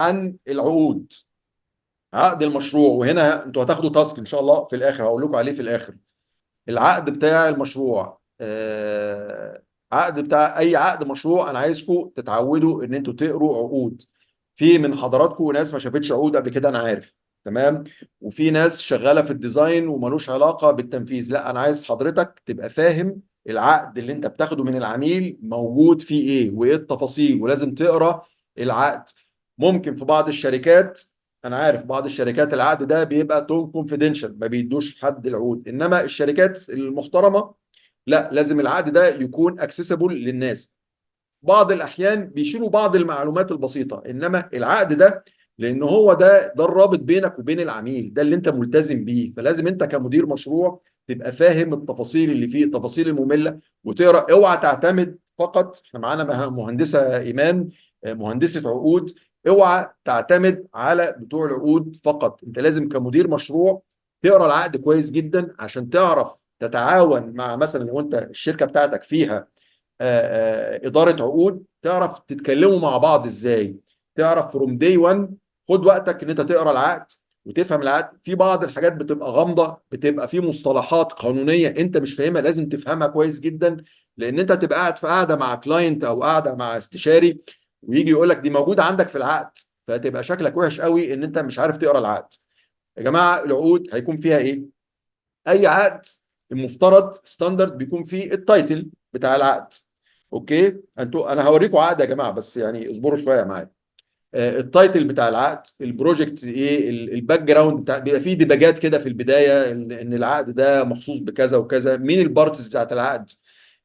عن العقود، عقد المشروع. وهنا انتوا هتاخدوا task ان شاء الله في الاخر، هقول لكم عليه في الاخر. العقد بتاع المشروع، عقد بتاع اي عقد مشروع، انا عايزكم تتعودوا ان انتوا تقروا عقود. في من حضراتكم ناس ما شافتش عقود قبل كده، انا عارف، تمام، وفي ناس شغالة في ال design وملوش علاقة بالتنفيذ. لا، انا عايز حضرتك تبقى فاهم العقد اللي انت بتاخده من العميل موجود فيه ايه وايه التفاصيل، ولازم تقرا العقد. ممكن في بعض الشركات، انا عارف بعض الشركات العقد ده بيبقى too confidential، ما بيدوش حد العقود، انما الشركات المحترمة لا، لازم العقد ده يكون accessible للناس. بعض الاحيان بيشيلوا بعض المعلومات البسيطه، انما العقد ده لان هو ده الرابط بينك وبين العميل، ده اللي انت ملتزم بيه، فلازم انت كمدير مشروع تبقى فاهم التفاصيل اللي فيه، التفاصيل الممله، وتقرا. اوعى تعتمد فقط، احنا معانا مهندسه ايمان، مهندسه عقود، اوعى تعتمد على بتوع العقود فقط. انت لازم كمدير مشروع تقرا العقد كويس جدا عشان تعرف تتعاون مع، مثلا لو انت الشركة بتاعتك فيها ادارة عقود، تعرف تتكلموا مع بعض ازاي، تعرف from day 1. خد وقتك ان انت تقرا العقد وتفهم العقد. في بعض الحاجات بتبقى غامضه، بتبقى في مصطلحات قانونية انت مش فاهمها، لازم تفهمها كويس جدا، لان انت تبقى قاعد في قاعدة مع client او قاعدة مع استشاري ويجي يقول لك دي موجودة عندك في العقد، فتبقى شكلك وحش قوي ان انت مش عارف تقرا العقد. يا جماعة العقود هيكون فيها ايه؟ اي عقد المفترض standard بيكون فيه ال title بتاع العقد. okay، انتوا انا هوريكم عقد يا جماعة، بس يعني اصبروا شوية معايا. ال title بتاع العقد، ال project ايه، ال background بتاع، بيبقى فيه ديباجات كده في البداية ان العقد ده مخصوص بكذا وكذا، مين ال parties بتاعت العقد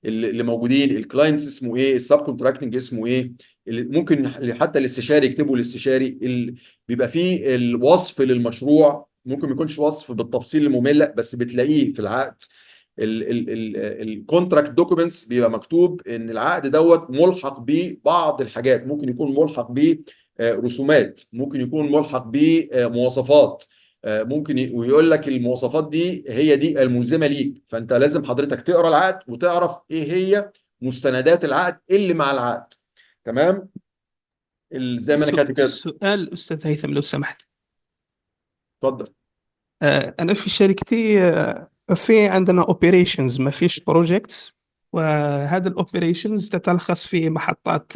اللي موجودين، ال clients اسمه ايه، ال subcontracting اسمه ايه، اللي ممكن حتى الاستشاري يكتبه الاستشاري، بيبقى فيه الوصف للمشروع، ممكن ما يكونش وصف بالتفصيل الممل بس بتلاقيه في العقد. ال contract documents بيبقى مكتوب ان العقد دوت ملحق ببعض الحاجات، ممكن يكون ملحق ب رسومات، ممكن يكون ملحق بمواصفات، ممكن ويقول لك المواصفات دي هي دي الملزمه ليك. فانت لازم حضرتك تقرا العقد وتعرف ايه هي مستندات العقد اللي مع العقد. تمام؟ زي ما انا كاتب كده. سؤال استاذ هيثم لو سمحت. اتفضل. انا في شركتي في عندنا operations، ما فيش projects، وهذا ال operations تتلخص في محطات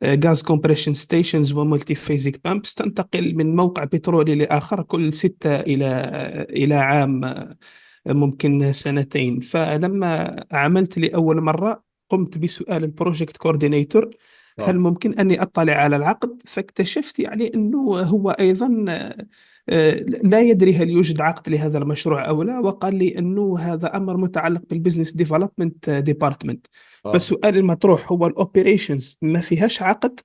gas compression stations و multiphasic pumps تنتقل من موقع بترولي لاخر كل 6 الى عام، ممكن سنتين. فلما عملت لاول مرة قمت بسؤال ال project coordinator هل ممكن اني اطلع على العقد، فاكتشفت يعني انه هو ايضا لا يدري هل يوجد عقد لهذا المشروع او لا، وقال لي انه هذا امر متعلق بال business development department. فالسؤال المطروح هو ال operations ما فيهاش عقد؟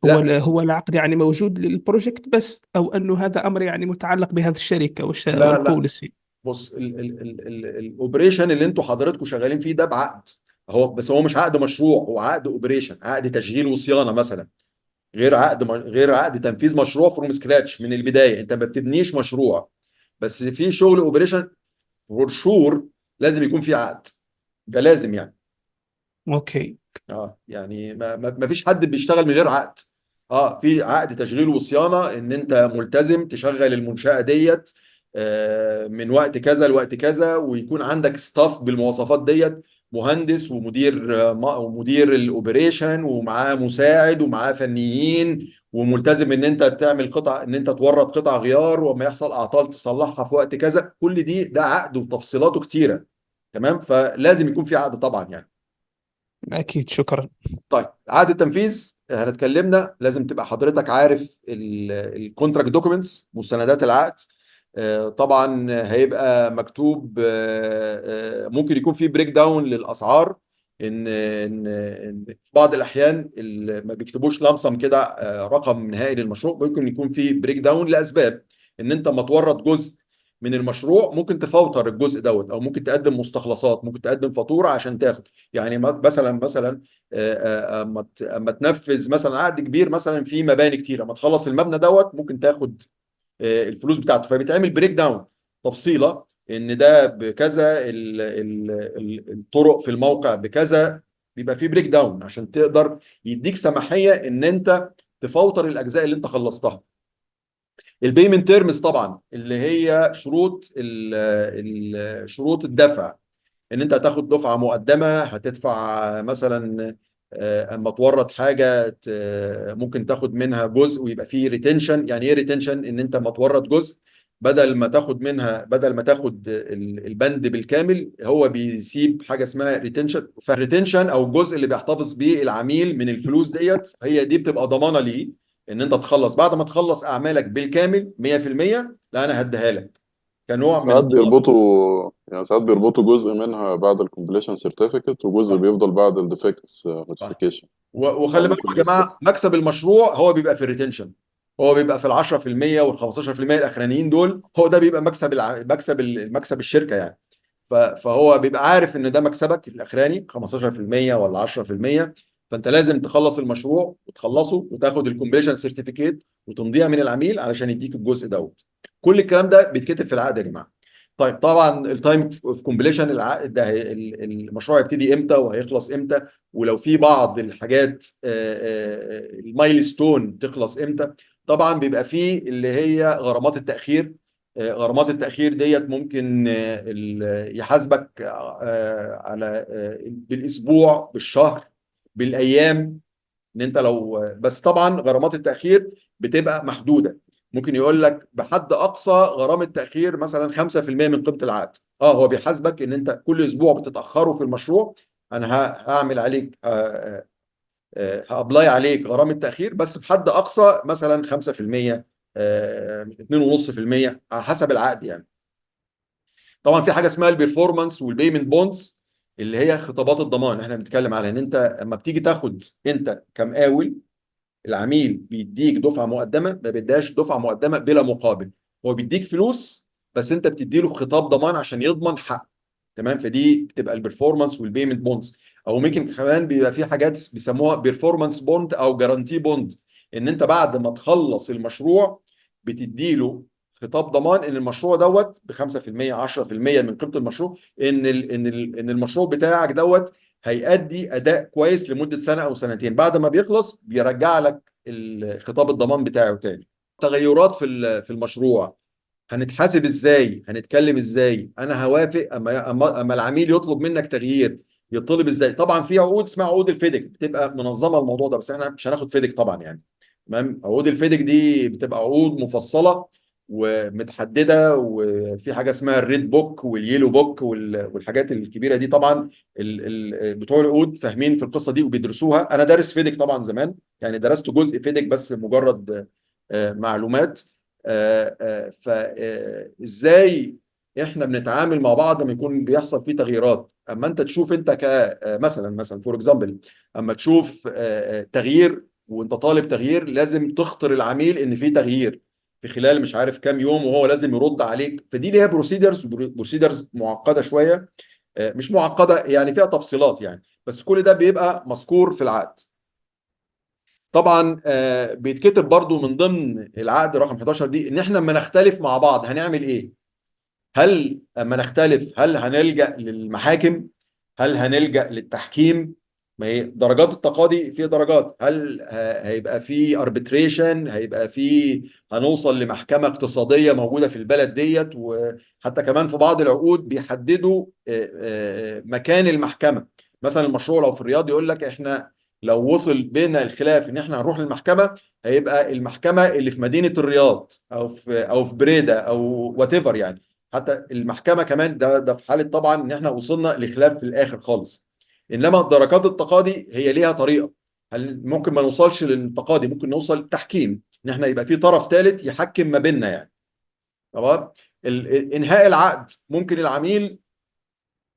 هو لا. هو العقد يعني موجود لل project بس، او انه هذا امر يعني متعلق بهذه الشركة وش لا لا. ال policy؟ بص، ال operation اللي انتوا حضراتكم شغالين فيه ده بعقد، هو بس هو مش عقد مشروع، هو عقد operation، عقد تشغيل وصيانة مثلا، غير عقد تنفيذ مشروع from scratch من البداية. انت ما بتبنيش مشروع، بس في شغل operation for sure لازم يكون في عقد، ده لازم يعني. okay. يعني ما فيش حد بيشتغل من غير عقد. في عقد تشغيل وصيانة ان انت ملتزم تشغل المنشاة ديت من وقت كذا لوقت كذا، ويكون عندك staff بالمواصفات ديت، مهندس ومدير ومدير ال operation ومعاه مساعد ومعاه فنيين، وملتزم ان انت تعمل قطع، ان انت تورد قطع غيار، وما يحصل اعطال تصلحها في وقت كذا. كل دي ده عقد وتفصيلاته كتيرة. تمام؟ فلازم يكون في عقد طبعا يعني. اكيد، شكرا. طيب، عقد التنفيذ احنا اتكلمنا، لازم تبقى حضرتك عارف ال contract documents، مستندات العقد. طبعا هيبقى مكتوب، ممكن يكون في breakdown للاسعار، ان في بعض الاحيان ما بيكتبوش lump sum كده، رقم نهائي للمشروع، ممكن يكون في breakdown لاسباب ان انت ما تورط جزء من المشروع، ممكن تفوتر الجزء دوت، او ممكن تقدم مستخلصات، ممكن تقدم فاتورة عشان تاخد. يعني مثلا اما تنفذ مثلا عقد كبير مثلا في مباني كتير، اما تخلص المبنى دوت ممكن تاخد الفلوس بتاعته، فبيتعمل breakdown تفصيله ان ده بكذا، الطرق في الموقع بكذا، بيبقى في breakdown عشان تقدر يديك سماحيه ان انت تفوتر الاجزاء اللي انت خلصتها. ال payment terms طبعا اللي هي شروط ال شروط الدفع، ان انت هتاخد دفعه مقدمه، هتدفع مثلا اما تورد حاجة ممكن تاخد منها جزء ويبقى فيه retention. يعني ايه retention؟ ان انت اما تورد جزء بدل ما تاخد منها، بدل ما تاخد البند بالكامل، هو بيسيب حاجة اسمها retention. فال retention او الجزء اللي بيحتفظ بيه العميل من الفلوس ديت، هي دي بتبقى ضمانه ليه ان انت تخلص بعد ما تخلص اعمالك بالكامل 100%، لا انا هديها لك كنوع من ساعات الضمان. بيربطوا، يعني ساعات بيربطوا جزء منها بعد ال completion certificate، وجزء صح بيفضل بعد ال defects صح. notification. وخلي بالكم ممكن يا جماعة، يصرف. مكسب المشروع هو بيبقى في ال retention، هو بيبقى في ال 10% وال 15% الاخرانيين دول، هو ده بيبقى مكسب مكسب مكسب الشركة يعني. فهو بيبقى عارف ان ده مكسبك الاخراني 15% ولا 10%، فانت لازم تخلص المشروع وتخلصه وتاخد ال completion certificate وتمضيها من العميل علشان يديك الجزء دوت. كل الكلام ده بيتكتب في العقد يا جماعة. طيب طبعا ال time of completion، العقد ده المشروع يبتدي امتى وهيخلص امتى، ولو في بعض الحاجات ال milestone تخلص امتى. طبعا بيبقى فيه اللي هي غرامات التاخير. غرامات التاخير ديت ممكن يحاسبك على بالاسبوع، بالشهر، بالايام، ان انت لو بس طبعا غرامات التاخير بتبقى محدودة، ممكن يقول لك بحد اقصى غرامة تاخير مثلا 5% من قيمة العقد. هو بيحاسبك ان انت كل اسبوع بتتاخره في المشروع، انا هعمل عليك ه apply عليك غرامة تاخير بس بحد اقصى مثلا 5%، 2.5% على حسب العقد يعني. طبعا في حاجة اسمها ال performance وال payment bonds اللي هي خطابات الضمان. احنا بنتكلم على ان انت لما بتيجي تاخد، انت كمقاول العميل بيديك دفعه مقدمه، ما بيديهاش دفعه مقدمه بلا مقابل، هو بيديك فلوس بس انت بتدي له خطاب ضمان عشان يضمن حقه. تمام؟ فدي بتبقى ال performance وال payment bonds. او ممكن كمان بيبقى في حاجات بيسموها performance bond او guarantee bond، ان انت بعد ما تخلص المشروع بتدي له خطاب ضمان ان المشروع دوت ب 5% 10% من قيمة المشروع، ان المشروع بتاعك دوت هيأدي اداء كويس لمدة سنة او سنتين، بعد ما بيخلص بيرجع لك خطاب الضمان بتاعه تاني. تغيرات في المشروع، هنتحاسب ازاي؟ هنتكلم ازاي؟ انا هوافق اما العميل يطلب منك تغيير يطلب ازاي؟ طبعا في عقود اسمها عقود الفيدك بتبقى منظمة الموضوع ده، بس احنا مش هناخد فيدك طبعا يعني. تمام؟ عقود الفيدك دي بتبقى عقود مفصلة ومتحدده، وفي حاجة اسمها ال red book وال yellow book والحاجات الكبيرة دي. طبعا بتوع العقود فاهمين في القصة دي وبيدرسوها. انا دارس فيدك طبعا زمان، يعني درست جزء فيدك بس مجرد معلومات. فازاي احنا بنتعامل مع بعض لما يكون بيحصل فيه تغييرات؟ اما انت تشوف انت ك مثلا for example، اما تشوف تغيير وانت طالب تغيير، لازم تخطر العميل ان في تغيير في خلال مش عارف كام يوم، وهو لازم يرد عليك. فدي ليها procedures، procedures معقدة شوية، مش معقدة يعني فيها تفصيلات يعني، بس كل ده بيبقى مذكور في العقد. طبعا بيتكتب برضو من ضمن العقد رقم 11 دي ان احنا لما نختلف مع بعض هنعمل ايه؟ هل اما نختلف هل هنلجأ للمحاكم؟ هل هنلجأ للتحكيم؟ ما هي درجات التقاضي في درجات، هل هيبقى في arbitration؟ هيبقى في هنوصل لمحكمة اقتصادية موجودة في البلد ديت؟ وحتى كمان في بعض العقود بيحددوا مكان المحكمة. مثلا المشروع لو في الرياض يقول لك احنا لو وصل بينا الخلاف ان احنا هنروح للمحكمة، هيبقى المحكمة اللي في مدينة الرياض او في بريدة او whatever يعني. حتى المحكمة كمان ده في حالة طبعا ان احنا وصلنا لخلاف في الاخر خالص. انما درجات التقاضي هي ليها طريقة، هل ممكن ما نوصلش للتقاضي، ممكن نوصل تحكيم، ان احنا يبقى في طرف ثالث يحكم ما بيننا يعني. تمام؟ انهاء العقد، ممكن العميل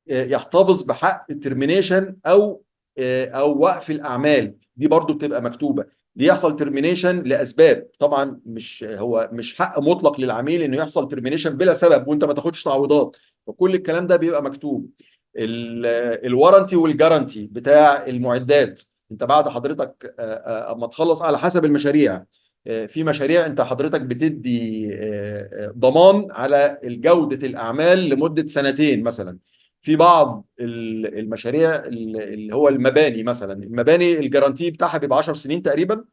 يحتفظ بحق ال termination او وقف الاعمال، دي برضو بتبقى مكتوبة. ليحصل termination لاسباب، طبعا مش هو مش حق مطلق للعميل انه يحصل termination بلا سبب وانت ما تاخدش تعويضات، فكل الكلام ده بيبقى مكتوب. ال warranty وال guarantee بتاع المعدات، انت بعد حضرتك اما تخلص على حسب المشاريع، في مشاريع انت حضرتك بتدي ضمان على جودة الاعمال لمدة سنتين مثلا. في بعض المشاريع اللي هو المباني مثلا، المباني ال guarantee بتاعها بيبقى 10 سنين تقريبا.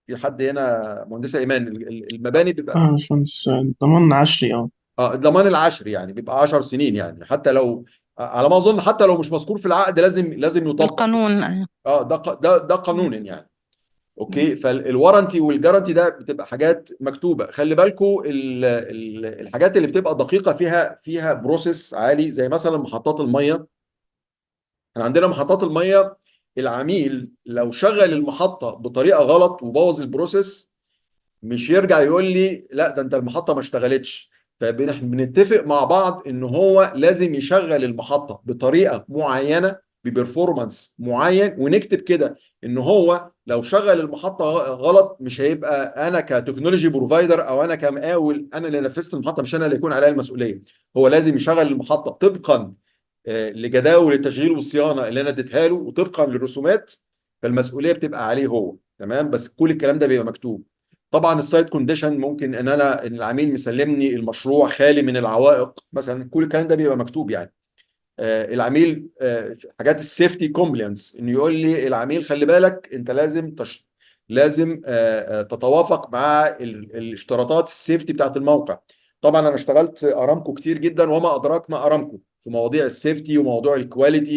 في حد هنا؟ مهندسه ايمان، المباني بيبقى اه باشمهندس، ضمان عشري اه. اه، الضمان العشري يعني بيبقى 10 سنين، يعني حتى لو على ما اظن حتى لو مش مذكور في العقد لازم يطبق. بالقانون، أيوة. اه، ده قانونا يعني. okay، فال warranty وال guarantee ده بتبقى حاجات مكتوبه. خلي بالكم الحاجات اللي بتبقى دقيقة فيها process عالي، زي مثلا محطات الميه. احنا عندنا محطات الميه، العميل لو شغل المحطة بطريقة غلط وبوظ ال process مش يرجع يقول لي لا ده انت المحطة ما اشتغلتش. فبنتفق مع بعض ان هو لازم يشغل المحطة بطريقة معينة ب performance معين، ونكتب كده ان هو لو شغل المحطة غلط مش هيبقى انا ك technology provider او انا كمقاول انا اللي نفذت المحطه، مش انا اللي يكون عليا المسؤوليه. هو لازم يشغل المحطة طبقا لجداول التشغيل والصيانه اللي انا اديتها له وطبقا للرسومات، فالمسؤوليه بتبقى عليه هو. تمام، بس كل الكلام ده بيبقى مكتوب. طبعا ال site condition ممكن ان انا ان العميل مسلمني المشروع خالي من العوائق مثلا، كل الكلام ده بيبقى مكتوب يعني. العميل حاجات ال safety compliance، انه يقول لي العميل خلي بالك انت لازم تتوافق مع الاشتراطات ال safety بتاعت الموقع. طبعا انا اشتغلت ارامكو كتير جدا، وما ادراك ما ارامكو في مواضيع ال safety وموضوع ال quality.